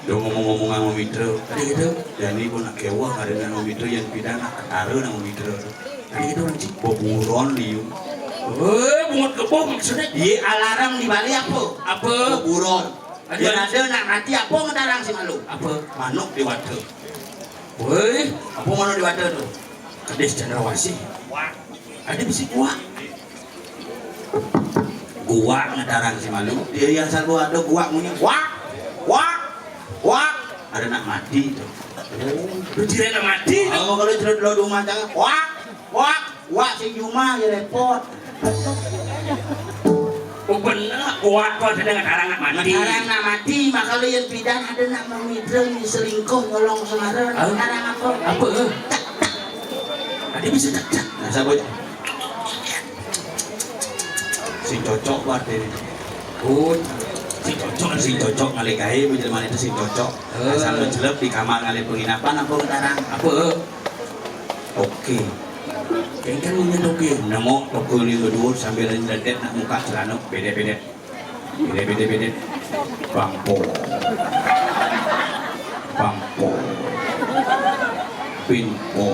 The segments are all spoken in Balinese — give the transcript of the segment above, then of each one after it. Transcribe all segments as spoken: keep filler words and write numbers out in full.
Duh, ngomong-ngomongan mamitra. Adi kitu? Jani pun nak kéweh ada nak mamitra, yén pidan nak ketara nak mamitra. Adi kitu, Cik? Beburon liu. Eh, bungut kebo maksudnya? Iya, alarm di Bali apa? Apa? Beburon. Adi yén ada nak mati, apa ngetarang si malu? Apa? Manuk déwata. Woi, apa manuk déwata tu? Kedis cendrawasih. Wah. Ada bisi guak. Guak ngetarang si malu. Dia yang selalu ada guak munyi. Guak, guak, guak. Ada nak mati tu. Oh, tu cerita nak mati tu. Oh, kalau cerita lo rumah tangga. Guak, guak, guak si Juma ya repot. Oh, bener, guak tu ada ngetarang nak mati. Ngetarang nak mati, maka lo yang pidan ada nak mamitra, selingkuh, nyolong semara. Hah? Ngetarang apa? Apa? Ada bisa cak-cak. Nah, siapa? Sing cocok buat ini. Oh, sing cocok, sing cocok ngalih gaé, jelema itu sing cocok. Eh. Asal mencelep di kamar ngalih penginapan apa ngetarang? Apa? Oke. Kéngkén munyin toké. Nengok toké liu berdua sambil nyeledek nak muka celana, beda-beda. Beda-beda-beda. Bangpo. Bangpo. Pingpo.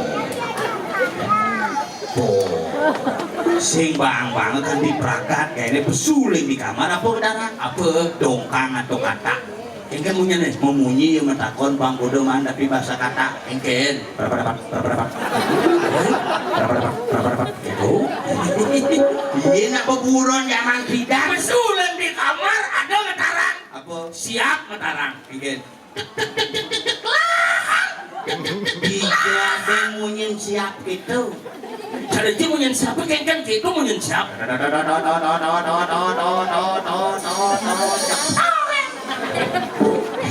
Po. Sing bang-bang kan di prakat, kayaknya pesuling di kamar apa ngetarang? Apa? Dongkang atau katak? Kéngkén munyin nih, memunyi yang metakon bang kudu man tapi bahasa katak. Kéngkén. Berapa dapat? Berapa dapat? Berapa dapat? Berapa dapat? Gitu. Iya, nak beburon zaman pidan. Pesuling di kamar ada ngetarang. Apa? Siap ngetarang. Kéngkén. Tiga ada munyin siap gitu. Cara dia munyin siap, kéngkén gitu munyin siap.